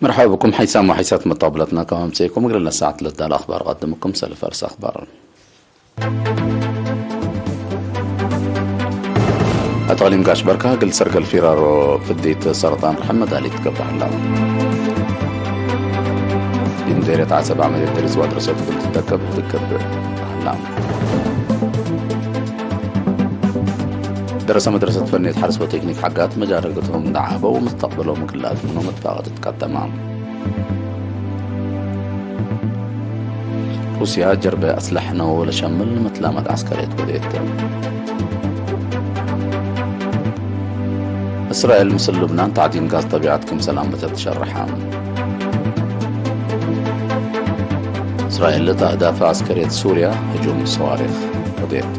مرحبا بكم حيثما حيثات مطابلتنا كما مسيكم قلنا ساعة للدال أخبار قدمكم سلف أرس أخبار. أتغليم قاش بركة قل سرقل فيرارو فديت سرطان رحم مدالي تكبر الله. بمديرية عسب عملية درس وادرسة قلت تكبر تكبر الله. درس مدرسة فنية حرس وتكنيك حقات مجارقتهم دعابة ومستقبلهم كلاتهم ومتفاقة تتقدم. روسيا جربة أسلحة نووية شمل متلامة عسكرية كوديت. إسرائيل مثل لبنان تعدين غاز طبيعة كم سلام بتتشرحها. إسرائيل لتهداف عسكرية سوريا هجوم صواريخ. قضيت.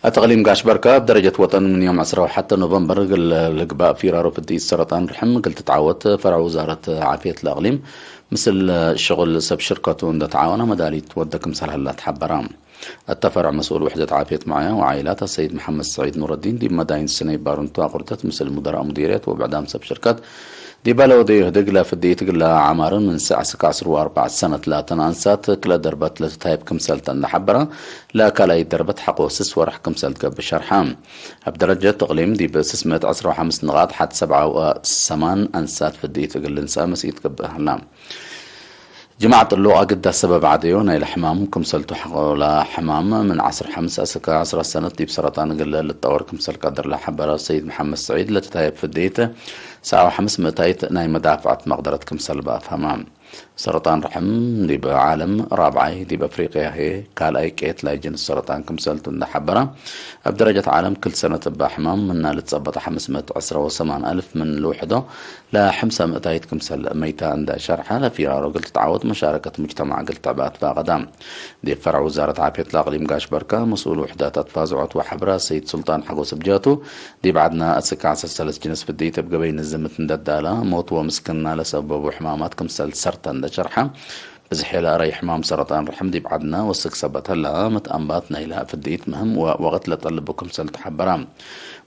እተቕሊም ጋሽ በርካ ኣብ ደረጀት ወጠን ምን ዮም ዕስራ ወሓተ ኖቨምበር ግል ልግባእ ፊራሮ ፍድኢት ሰረጣን ርሕም ግል ትትዓወት ፈርዕ ውዛረት ዓፍየት ለእቕሊም ምስል ሽቕል ሰብ ሽርከቱ እንደተዓወና መዳሊት ወደ ክምሰል ሃላ ተሓበራ። እተፈርዕ መስኡል ውሕደት ዓፍየት መዓያ ወዓይላት ኣሰይድ መሓመድ ሰዒድ ኑረዲን ዲብ መዳይን ስነይ ባሩንቱ ኣቑርተት ምስል ሙደራእ ሙዲርየት ወብዕዳም ሰብ ሽርከት ዲባለ ወደዩ ህድግ ለፍድኢት ግላ ዓማርን ምን ስዕ ስካ ዕስር ወኣርባዕ ሰነት ላተን ኣንሳት ክለ ደርበት ለትታይብ ክምሰልተ እንዳሓበራ ለካልኣይ ደርበት ሓቆ ስስ ወራሕ ክምሰል ትገብር ሸርሓ። ኣብ ደረጀት እቕሊም ዲብ ስስ ምእት ዕስራ ወሓምስ ንቓት ሓት ሰብዓ ወሰማን ኣንሳት ፍድኢት እግልን ሰ መስኢት ገብእ ህላ። ጅማዕ ጥሉቕ ኣግዳስ ሰበብ ዓደዮ ናይ ለሕማም ክምሰልቱ ሓቆላ ሕማም ምን ዓስር ሓምስ ኣስካ ዕስራ ሰነት ዲብ ሰረጣን እግለ ልጠወር ክምሰል ቀድር ለሓበራ ሰይድ መሓመድ ሰዒድ ለትታየብ ፍድኢት ሰዓው ሓምስ ምእታይት ናይ መዳፍዓት መቕደረት ክምሰል በኣፍሃማ። ሰረጣን ርሕም ዲብ ዓለም ራብዓይ ዲብ ኣፍሪቅያ ሄ ካልኣይ ቄት ላይ ጅንስ ሰረጣን ክምሰልቱ እንዳሓበራ ኣብ ደረጀት ዓለም ክል ሰነት እባ ሕማም ምና ልጸበጠ ሓምስ ምእት ዕስራ ወሰማን ኣልፍ ምን ልውሕዶ ለሕምሳ ምእታይት ክምሰል መይታ እንዳ ሸርሓ ለፊራሮ ግል ትትዓወት መሻረከት ሙጅተማዕ ግል ትዕባት ባቐዳ። ዲብ ፈርዕ ውዛረት ዓፍየት ለኣቕሊም ጋሽ በርካ መስኡል ውሕዳት ኣትፋዝዖት ወሓብራ ሰይድ ሱልጣን ሓጎስ ብጃቱ ዲብ ዓድና ኣስካ ዓሰርተ ሰለስተ ጅንስ ፍድይት ኣብ ገበይ ንዝምት እንደዳላ ሞት ወምስክና ለሰበቡ ሕማማት ክምሰል ሰርተ እንደሸርሓ ብዝሕ የለ ኣረይ ሕማም ሰረጣን ርሕም ዲብ ዓድና ወስክ ሰበት ህላ መትኣንባት ናይላ ፍድይት ምህም ወወቕት ለጠልቡ ክምሰል ተሓበራ።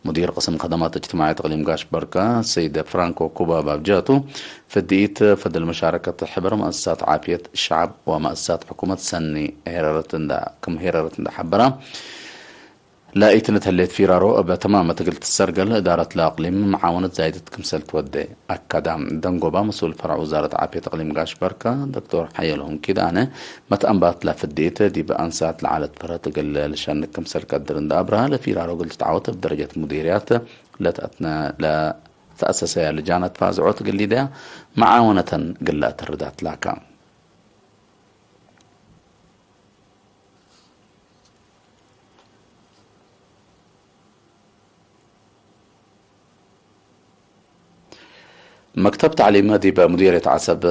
ሙዲር ቅስም ከደማት እጅትማዕየት እቅሊም ጋሽ በርካ ሰይደ ፍራንኮ ኩባ ባብጃቱ ፍድይት ፈድል መሻረከት ሕበር መእሰሳት ዓፍየት ሸዓብ ወመእሰሳት ሕኩመት ሰኒ ሄረረት እንዳ ክም ሄረረት እንዳ ሓበራ ለኢትነት ህሌት ፊራሮ እብ ተማመ ትግል ትሰርገል እዳረት ለእቅሊም መዓወነት ዛይደት ክምሰል ትወደ ኣካዳ። ደንጎባ መስኡል ፈርዕ ውዛረት ዓፍየት እቅሊም ጋሽ በርካ ዶክተር ሓየሎም ኪዳነ መትኣንባት ለፍድይት ዲብ ኣንሳት ለዓለት ፈረት እግል ልሸንክ ክምሰል ቀድር እንዳ ኣብርሃ ለፊራሮ እግል ትትዓወት እብ ደረጀት ሙዲርያት ለተኣትነ ለተኣሰሰያ ልጃነት ፋዝዖት እግል ሊደያ መዓወነተን ግላ ትርዳት ላካ። መክተብ ታዕሊም ዲብ ሙዲርየት ዓሰብ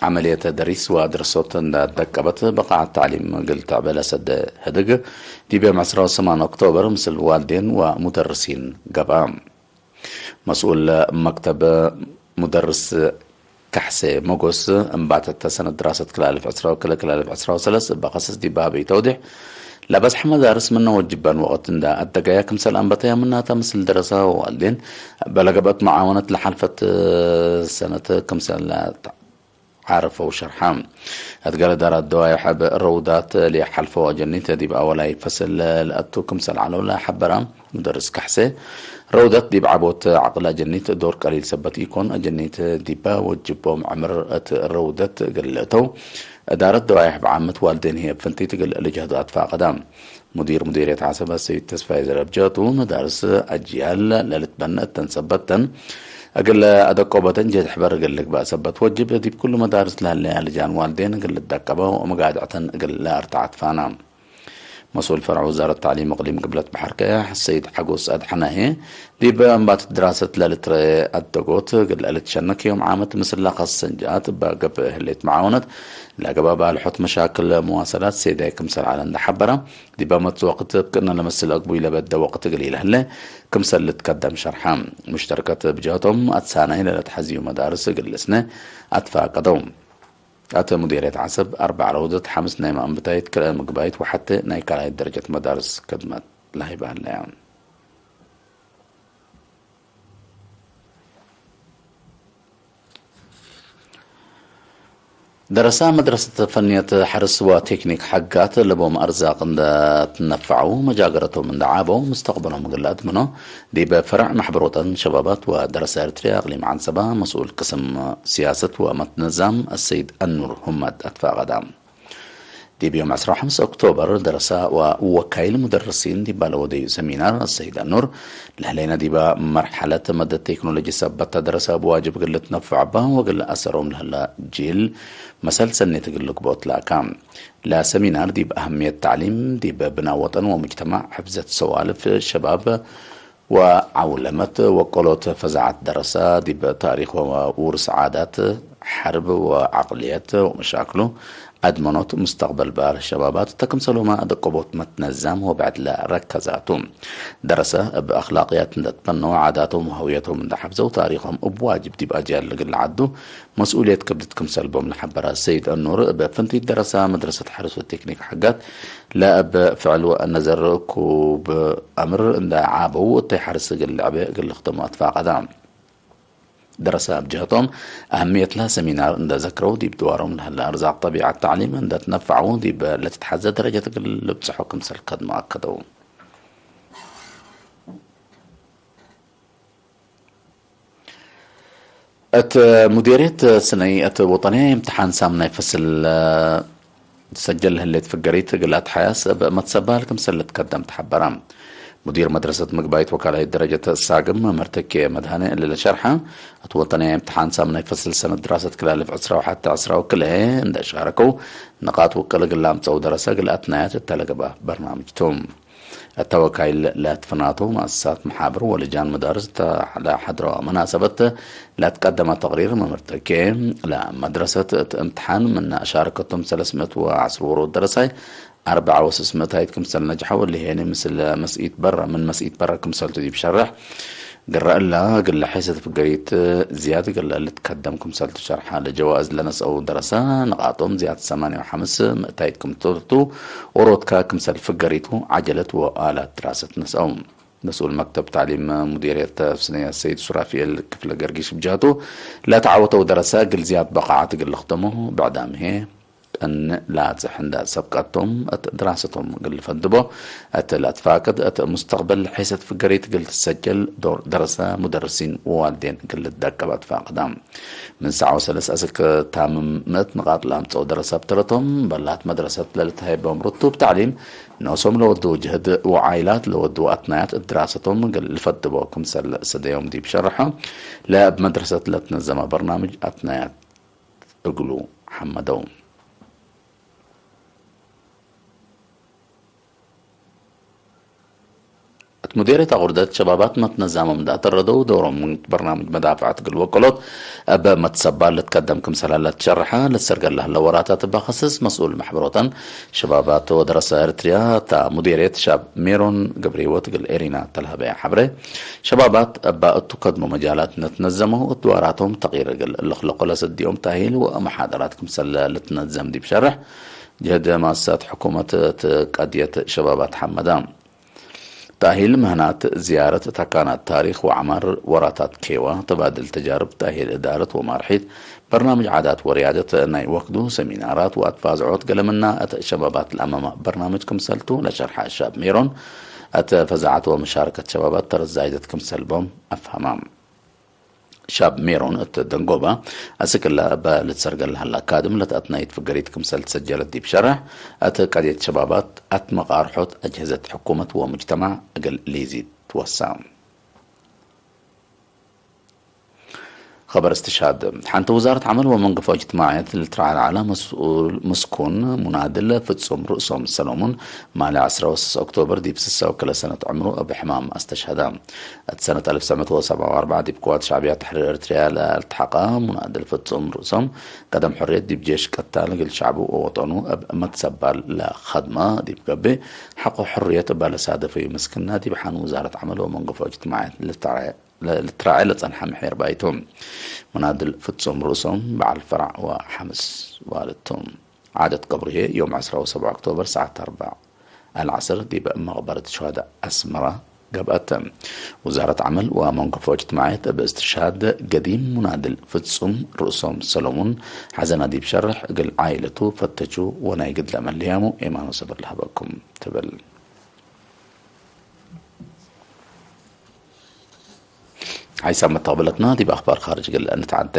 ዓመልየት ደሪስ ወድርሶት እንዳደቀበት ብቕዓት ታዕሊም እግል ትዕበ ለሰደ ህድግ ዲብ ዮም ዕስራ ወሰማን ኦክቶበር ምስል ዋልዴን ወሙደርሲን ገብኣ። መስኡል መክተብ ሙደርስ ካሕሴ ሞጎስ እምባተተ ሰነት ድራሰት ክልኣልፍ ዕስራ ወክልተ ክልኣልፍ ዕስራ ወሰለስተ እባ ኸሰስ ዲባ በይ ተውዲሕ ለበዝሐ መዳርስ ምነ ወጅበን ወቕት እንዳ ኣደጋያ ክምሰል ኣንበተያ ምናታ ምስል ደረሳ ዋልዴን በለገበት መዓወነት ለሓልፈት ሰነት ክምሰል ዓረፈው ሸርሓ። እትገለ ዳራት ደዋይሕ ኣብ ረውዳት ሊሓልፈው ኣጀኒት ዲብ ኣወላይ ፈስል ለኣቱ ክምሰል ዓለውላ ሓበራ። ሙደርስ ካሕሰ ረውደት ዲብ ዓቦት ዓቕል ኣጀኒት ዶር ቀሊል ሰበት ኢኮን ኣጀኒት ዲባ ወጅቦም ዕምር እት ረውደት እግል እተው እዳረት ደዋይሕ ብዓመት ዋልዴን ህየብ ፍንቲት እግል ልጅህዶ ኣትፋቐዳ። ሙዲር ሙዲርየት ዓሰብ ኣሰይድ ተስፋይ ዘረብ ጀቱ መዳርስ ኣጅያል ለልትበን እተን ሰበተን እግል ኣደቆበተን ጀድ ሕበር እግል ልግባእ ሰበት ወጅብ ዲብ ኩሉ መዳርስ ለህለያ ልጃን ዋልዴን እግል ልደቀበው መጋድዕተን እግል ለኣርትዓት ፋና። መስኡል ፈርዕ ውዛረት ታዕሊም እቅሊም ግብለት ባሕር ቀያሕ ሰይድ ሓጎስ ኣድሓናሄ ዲብ እምባት ድራሰት ለልትረኤ ኣደጎት እግል ልትሸነክ ዮም ዓመት ምስላ ኸሰንጃት እባ ገብእ ህሌት መዓወነት ለገባብ ኣልሖት መሻክል መዋሰላት ሴዳይ ክምሰል ዓለ እንዳሓበራ ዲብ ኣመት ወቅት እብ ቅነ ለመስል ኣግቡይ ለበደ ወቅት እግል ኢለህለ ክምሰል ልትከደም ሸርሓ። ሙሽተርከት ብጀህቶም ኣትሳናይ ለለትሐዝዩ መዳርስ እግል ልስነ ኣትፋቀደው። ኣተ ሙዴርየት ዓሰብ ኣርባዕ ረውደት ሓምስ ናይ ማእንብታይት ክልአ ምግባይት ወሓተ ናይ ካልኣይት ደረጀት መዳርስ ክድመት ላሂባ ኣለያ። ደረሳ መድረሰት ፈንየት ሐርስ ወቴክኒክ ሐጋት ለቦም ኣርዛቅ እንዳትነፋዑ መጃገረቶም እንዳዓበው ምስተቅበሎም ግለ ኣድምኖ ዲበ ፈረዕ ማሕበር ወጠን ሸባባት ወደረሳ ኤርትርያ ኣቅሊም ዓንሰባ መስኡል ቅስም ስያሰት ወመትነዛም ኣሰይድ ኣኑር ሁመድ ኣትፋቀዳ። ዲብ ዮም ዕስራ ወሓምስ ኦክቶበር ደረሳ ወወካይል ሙደርሲን ዲባ ለወደዩ ሰሚናር ኣሰይድ ኣኑር ለህለይና ዲባ መርሐለት መደት ቴክኖሎጂ ሰበታ ደረሳ ብዋጅብ ግልት ነፍዖባ ወግል ኣሰሮም ለህላ ጂል መሰል ሰኔት ግልግቦት ላካ። ለሰሚናር ዲብ ኣህምየት ታዕሊም ዲብ ብና ወጠን ወሙጅተማዕ ሕፍዘት ሰዋልፍ ሸባብ ወዓውለመት ወቆሎት ፈዛዓት ደረሳ ዲብ ታሪኽ ወውርስ ዓዳት ሐርብ ወዓቅልየት ወመሻክሉ ኣድመኖት ሙስተቅበል ባር ሸባባት ተክምሰሎማ ደቆቦት መትነዛም ወብዕድለ ረከዛቱ። ደረሰ እብ ኣኽላቅያት እንደትፈነው ዓዳቶም ወህውየቶም እንደሓፍዘው ታሪኾም እብ ዋጅብ ዲብ ኣጅያል ልግል ዓዱ መስኡልየት ክብድት ክምሰልቦም ለሐበረ ሰይድ ኣኑር እብ ፍንቲት ደረሳ መድረሰት ሐርስ ወቴክኒክ ሐጋት ለእብ ፍዕል ወነዘር ኩብ ኣምር እንደ ዓበው እተይ ሐርስ እግል ልዕበ እግል ልኽተሙ ኣትፋቀዳ። ደረሰ ኣብ ጀህቶም ኣህምየትላ ሰሚናር እንደ ዘክረው ዲብ ድዋሮም ለህለ ኣርዛቅ ጠቢዓት ታዕሊም እንደ ትነፋዕው ዲብ ለትትሐዘ ደረጀት እግል ልብጽሖ ክምሰል ከድሞ ኣከደው። እት ሙዴርየት ስነይ እት ወጠንያ እምትሓን ሳምናይ ፈስል ሰጀል ህሌት ፍገሪት ግላት ሓያስ እብ መትሰባል ክምሰል ልትከደም ተሓበራ። ሙዲር መድረሰት ምግባይት ወካላይት ደረጀት ሳግም መምህር ተኬ መድሃኔ እልለ ሸርሓ፣ እት ወጠንያ እምትሓን ሳምናይ ፈስል ሰነት ድራሰት ክላልፍ ዕስራ ወሓተ ዕስራ ወክልኤ እንደ ሻረከው ንቃት ውቅል ግላ ኣምፀው ደረሰ ግልኣት ናያት እተለገባ በርናምጅቶም። التوكيل لا تفناتو مؤسسات محابر ولجان مدارس لحضروا مناسبة لا تقدم تقرير ممرتكي لا مدرسة امتحان من شاركتهم ثلاثمائة وعشرة ورود درساي أربعة وستمائة هاي كمسل نجحوا اللي هي مثل مسئيت برا من مسئيت برا كمسل تدي بشرح قرأ لا قل حيث في قريت زياد قل اللي تقدم كمسل شرحها لجوائز لنسأو درسة نقاطهم زياد ثمانية وخمسمائة هاي كمتلتو ኦሮትካ ክምሰል ፍገሪቱ ዓጀለት ወኣላት ድራሰት ነስአው። መስኡል መክተብ ታዕሊም ሙዲርየት ተፍስነያ ሰይድ ሱራፊኤል ክፍለ ገርጊሽ ብጃቱ ለተዓወተው ደረሰ ግልዝያት በቃዓት ግልኽተሞ ብዕዳምሄ ቀን ላጽሕ እንዳ ሰብቀቶም እት ድራሰቶም ግልፈንድቦ እት ለትፋቅድ እት ሙስተቅበል ሒሰት ፍገሪት ግልትሰጀል ዶር ደረሰ ሙደርሲን ወዋልዴን ግልትደቀብ ኣትፋቅዳ። ምን ሰዓው ሰለስ ኣስክ ታምም ምእት ንቓጥ ለኣምጸው ደረሰ ብትረቶም በላት መድረሰት ለልትሃይቦም ርቱብ ታዕሊም ነሶም ለወድው ጅህድ ወዓይላት ለወድው ኣትናያት እድራሰቶም እግል ልፈድቦ ክምሰል ሰደዮም ዲብ ሸርሖ ለእብ መድረሰት ለትነዘመ በርናምጅ ኣትናያት እግሉ ሓመደው። እት ሙዴርየት ኣቑርደት ሸባባት መትነዛሞም ዳተረደው ዶሮም በርናምጅ መዳፍዐት ግል ወቀሎት እበ መትሰባል ልትከደም ክምሰላ ለትሸርሐ ልትሰርገላ ህለ ወራታት እባ ኸስስ መስኡል መሕበሮተን ሸባባት ወደረሰ ኤርትርያ እታ ሙዴርየት ሻብ ሜሮን ገብረ ህይወት ግል ኤሪና ተልሃበያ ሓብረ ሸባባት እባ እቱ ከድሞ መጃላት ነትነዘመው እት ድዋራቶም ተቂር ግል ልኽለቆ ለሰዲኦም ታሂል ወመሓደራት ክምሰለ ልትነዘም ዲብ ሸርሕ ጀህደ ማሳት ሕኩመት እት ቀድየት ሸባባት ሓመዳ። تأهيل مهنات زيارة تكانات تاريخ وعمار وراتات كيوا تبادل تجارب تأهيل إدارة ومارحيت برنامج عادات وريادة ناي وكدو سمينارات وأتفازعوت قلمنا أت شبابات الأمامة برنامج كمسلتو لشرح الشاب ميرون أت فزعت ومشاركة شبابات ترزايدة كمسل بوم أفهمام. ሻብ ሜሮን እት ደንጎባ ኣስቅላ እባ ልትሰርገል ሃላ ካድም ለትኣትናይት ፍገሪት ክምሰል ትሰጀለት ዲብ ሸርሕ እት ቀድየት ሸባባት ኣት መቃርሖት ኣጅህዘት ሕኩመት ወሙጅተማዕ እግል ሊዚት ትወሳ። خبر استشهاد ሓንቲ ውዛረት ዓመል ወመንገፎ እጅትማዕየት ልትረዓ ለዓላ መስኡል ምስኩን ሙናድል ፍጹም ርእሶም ሰሎሙን ማሊ ዓስራ ወሰስ ኦክቶበር ዲብ ስሳ ወክለ ሰነት ዕምሩ እብ ሕማም ኣስተሽሃዳ። እት ሰነት ኣልፍ ሰመት ወሰብዓ ወኣርብዓ ዲብ ቅዋት ሻዕብያ ተሕሪር ኤርትርያ ለልትሓቃ ሙናድል ፍጹም ርእሶም ቀደም ሕርየት ዲብ ጄሽ ቀታል ግል ሻዕቡ ወወጠኑ እብ መትሰባል ለኸድማ ዲብ ገብእ ሓቆ ሕርየት እባ ለሳደፈዩ ምስክና ዲብ ሓን ውዛረት ዓመል ወመንገፎ እጅትማዕየት ልትረዓ ልትራዐ ለጸንሐ ምሒር ባይቱ። መናድል ፍጹም ርእሶም በዓል ፈራዕ ወሓምስ ዋልድቶም። ዓደት ቀብርሄ ዮም ዕስራ ወሰብዓ ኦክቶበር ሰዓት ኣርባዕ ኣልዓስር ዲብ መቕበረት ሸሃዳ ኣስመራ ገብአት። وزارة عمل ومنقفة اجتماعية باستشهاد قديم مناضل ፍጹም ርእሶም ሰሎሙን ሐዘን አዲብ ሸርሕ እግል ዓኢለቱ ፈተቹ ወናይ ግድለ መለያሙ ኤማኖ ሰብር ለሀበኩም ትብል። ሓይሳብ መተቕበለትና ዲብ ኣኽባር ኻርጅ ግል እንተዓደ።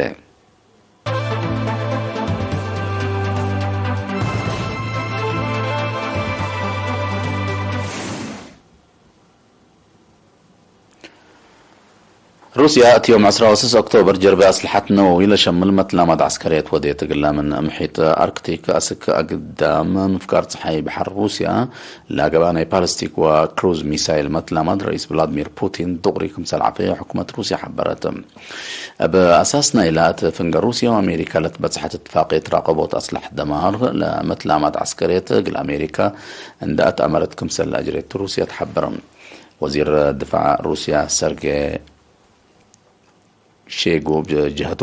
روسيا እቲ ዮም ዕስራ ወስስ ኦክቶበር ጀርቢ ኣስልሓት ነወዊ ለሸምል መትላማት ዓስከርየት ወዴት እግላ ምን ምሒጥ ኣርክቲክ ኣስክ ኣግዳም ምፍቃር ፀሓይ ባሕር ሩስያ ላገባ ናይ ፓለስቲክ ወክሩዝ ሚሳይል መትላማት ረኢስ ቭላድሚር ፑቲን ዱቕሪ ክምሰል ዓፈየ ሕኩመት ሩስያ ሓበረት። እብ ኣሳስ ናይ ላእት ፍንገ ሩስያ ወኣሜሪካ ለትበጽሐት እትፋቅየት ራቀቦት ኣስላሕ ደማር ለመትላማት ዓስከርየት እግል ኣሜሪካ እንዳ ኣትኣመረት ክምሰል ኣጅሬት ሩስያ ተሓበረ። ወዚር ድፋዕ ሩስያ ሰርጌ ሼጉ ብጀህቱ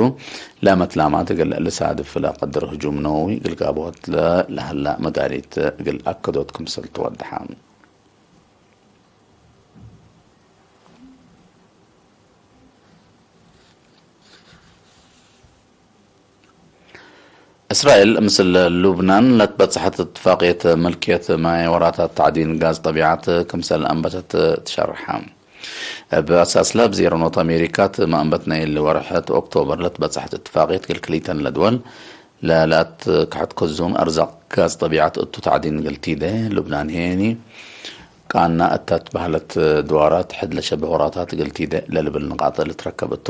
ለመትላማት እግል ልሳድፍ ለቀድር ህጁም ነወዊ ግልጋቦት ለላህላ መጋሪት እግል ኣከዶት ክምሰል ተወድሓ። እስራኤል ምስል ሉብናን ለትበጽሐት እትፋቅየት ምልክየት ማይ ወራታት ታዕዲን ጋዝ ጠቢዓት ክምሰል ኣንበተት ትሸርሓ። እብ ኣሳስላ ብዜሮ ኖት ኣሜሪካት ማእንበት ናይ እሊ ወርሐት ኦክቶበር ለትበጽሐት እትፋቅየት ክልክሊተን ለድወል ለላትከሐት ከዙም ኣርዛቅ ጋዝ ጠቢዓት እቱ ታዕዲን እግል ቲደ፣ ሉብናን ሄኒ ቃና እታ ትበህለት ድዋራት ሕድ ለሸበህ ወራታት እግል ቲደ ለልብል ንቃጠ ልትረከብ እቱ።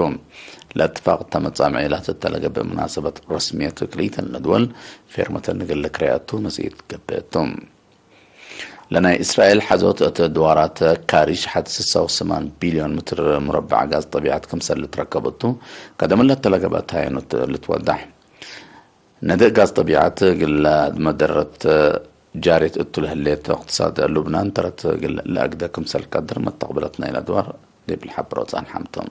ለእትፋቅ እታ መጻምዒ ላት እተ ለገብእ መናሰበት ረስምየት ክልኢተን ለድወል ፌርመተን እግል ልክረያ እቱ መጽኢት ገብእ እቱ። ለናይ እስራኤል ሐዞት እት ድዋራት ካሪሽ ሐድ ስሳ ወሰማን ቢልዮን ምትር ሙረባዕ ጋዝ ጠቢዓት ክምሰል ልትረከብ እቱ፣ ቀደም ለተለገበት ሃየኖት ልትወዳሕ። ነድእ ጋዝ ጠቢዓት ግላ መደረት ጃሬት እቱ ለህሌት እቅትሳድ ሉብናን ተረት ግል ለአግደ ክምሰል ቀድር መተቅብለት ናይ ለድዋር ዲብል ሐብሮ ጻን ሐምቶም።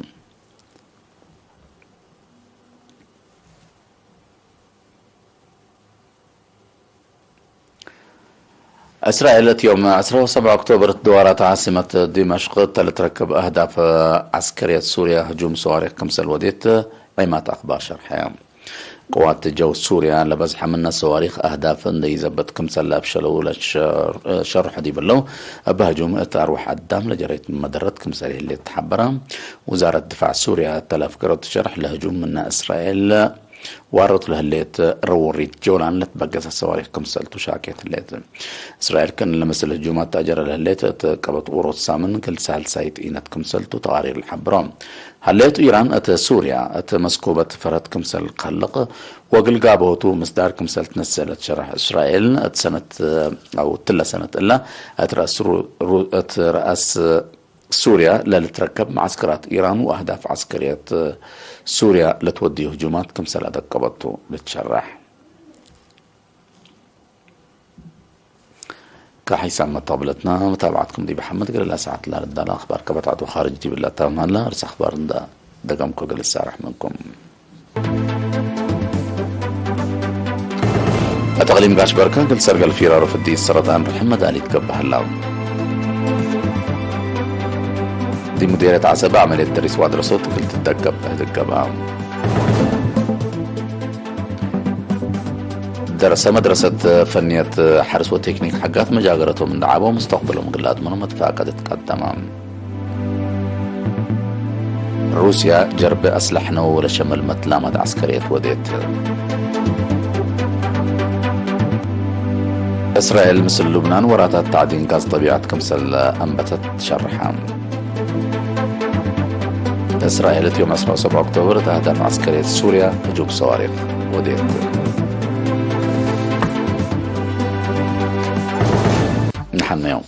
እስራኤል እቲ ዮም ዕስራ ወሰብዓ ኦክቶበር ድዋራት ዓሲመት ዲመሽቅ ተልትረክብ ኣህዳፍ ዓስከርየት ሱርያ ህጁም ሰዋሪክ ክምሰል ወዴት ዒማት ኣኽባር ሸርሐ። ቅዋት ጀው ሱርያ ለበዝሐ ምነ ሰዋሪክ ኣህዳፍ እንደይዘበት ክምሰል ለአፍሸለው ለሸርሖ ዲብለው፣ እብ ህጁም እት ኣርዋሕ ኣዳም ለጀሬት መደረት ክምሰል ህሌት ተሓበረ። ውዛረት ድፋዕ ሱርያ ተለፍገረቱ ሸርሕ ለህጁም ምነ እስራኤል ዋሮት ለህሌት ርውሪት ጆላን ለትበገሰ ሰዋሪክ ክምሰልቱ ሻኬት ህሌት። እስራኤል ከን ለምስል ህጁማት ታጀረ ለህሌት እት ቀበት ኡሮት ሳምን ክል ሳልሳይት ኢነት ክምሰልቱ ተቃሪር ልሓብሮ። ሃሌቱ ኢራን እት ሱርያ እት መስኮበት ፈረት ክምሰል ከልቕ ወግልጋቦቱ ምስዳር ክምሰል ትነሰለት ሸራሕ እስራኤል እት ሰነት ኣው ትለ ሰነት እላ እት ረአስ ሩ-፣ ሩ-፣ እት ረአስ ሱርያ ለልትረከብ መዓስከራት ኢራን ወአህዳፍ ዓስከርየት ሱርያ ለትወድዩ ህጁማት ክምሰል ኣደቀበቱ ልትሸራሕ። ከሒሳብ መተቕብለትና መታብዓትኩም ዲብ ሓመድ ገለላ ሰዓት ላልዳላ ኣኽባር ከበታቱ ኻርጅ ዲብላ ታማላ እርስ ኣኽባር እንዳ ደገምኮ ገለሳ ራሕመንኩም። እተቕሊም ጋሽ በርከ ግልሰር ገልፊራ ርፍዲ ሰረጣን ርሕመ ዳሊት ገብሃላ። ዲ ሙዴረት ዓሰብ ዓመልየት ደሪስ ዋድረሶ ትግል ትደገብ ህድገባ። ደረሰ መድረሰት ፈንየት ሓርስ ወቴክኒክ ሓጋት መጃገረቶም እንዳዓቦ ምስተቕብሎም ግላት ምኖ መትፋቀደት ቀደማ። ሩስያ ጀርቢ ኣስላሕ ነው ለሸመል መትላማት ዓስከርየት ወዴት። እስራኤል ምስል ሉብናን ወራታት ታዕዲን ጋዝ ጠቢዓት ክምሰል ኣንበተት ትሸርሓ። እስራኤል እቲ ዮም ዕስራ ወሰብዓ ኦክቶበር እታ ኣህዳፍ ዓስከርየት ሱርያ ህጁም ሰዋሪኽ ወዴት። ንሓነዮም።